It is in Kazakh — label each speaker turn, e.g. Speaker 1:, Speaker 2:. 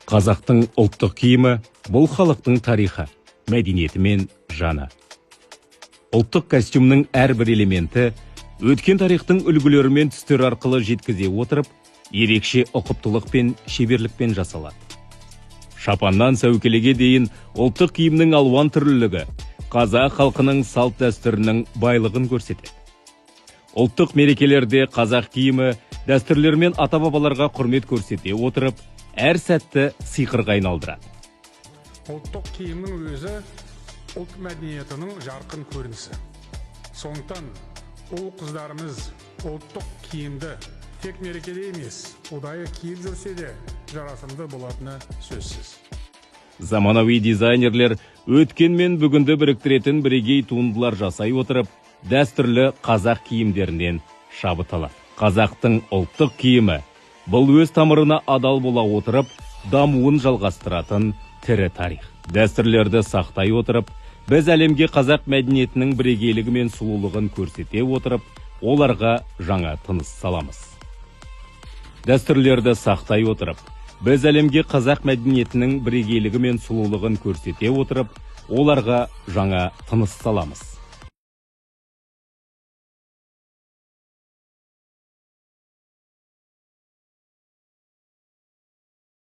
Speaker 1: Қазақтың ұлттық киімі бұл халықтың тарихы, мәдениеті мен жаны. Ұлттық костюмнің әрбір элементі өткен тарихтың үлгілері мен түстері арқылы жеткізе отырып, ерекше ұқыптылық пен шеберлікпен жасалады. Шапаннан сәукелеге дейін ұлттық киімнің алуан түрлілігі қазақ халқының салт дәстүрінің байлығын көрсетеді. Ұлттық мерекелерде қазақ киімі дәстүрлер мен ата-бабаларға құрмет көрсете отырып, әр сәтті сиқырға айналдырады.
Speaker 2: Ұлттық киімнің өзі ұлт мәдениетінің жарқын көрінісі. Сондықтан ұл қыздарымыз ұлттық киімді тек мерекеде емес, ұдайы киіп жүрсе де жарасымды болатыны сөзсіз.
Speaker 1: Заманауи дизайнерлер өткен мен бүгінді біріктіретін бірегей туындылар жасай отырып, дәстүрлі қазақ киімдерінен шабыт алады. Қазақтың ұлттық киімі бұл өз тамырына адал бола отырып, дамуын жалғастыратын тірі тарих. Дәстүрлерді сақтай отырып, біз әлемге қазақ мәдениетінің бірегейлігі мен сұлулығын көрсете отырып, оларға жаңа тыныс саламыз. Дәстүрлерді сақтай отырып, біз әлемге қазақ мәдениетінің бірегейлігі мен сұлулығын көрсете отырып, оларға жаңа тыныс саламыз.